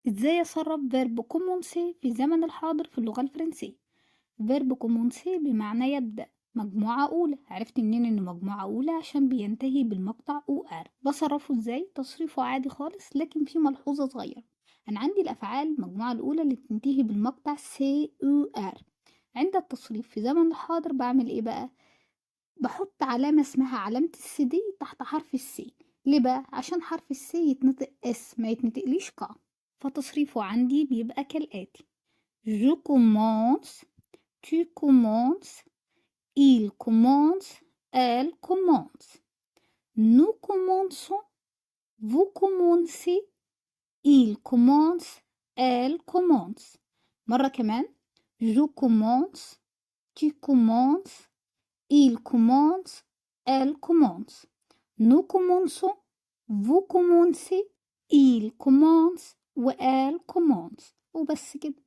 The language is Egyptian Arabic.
ازاي اصرف verbe commencer في زمن الحاضر في اللغة الفرنسية؟ verbe commencer بمعنى يبدأ، مجموعة أولى. عرفت منين إنه مجموعة أولى؟ عشان بينتهي بالمقطع ER. بصرفه ازاي؟ تصريفه عادي خالص، لكن في ملحوظة صغيرة. أنا عندي الأفعال المجموعة الأولى اللي بتنتهي بالمقطع CER، عند التصريف في زمن الحاضر بعمل ايه بقى؟ بحط علامة اسمها علامة السيدي تحت حرف ال C. ليه بقى؟ عشان حرف ال C يتنطق S، ما يتنطقليش K. فتصريفه عندي بيبقى كالآتي: je commence، tu commences، il commence، elle commence، nous commençons، vous commencez، ils commencent، elles commencent. مرة كمان: je commence، tu commences، il commence، elle commence، nous commençons، vous commencez، ils commencent و elles commencent. وبس كده.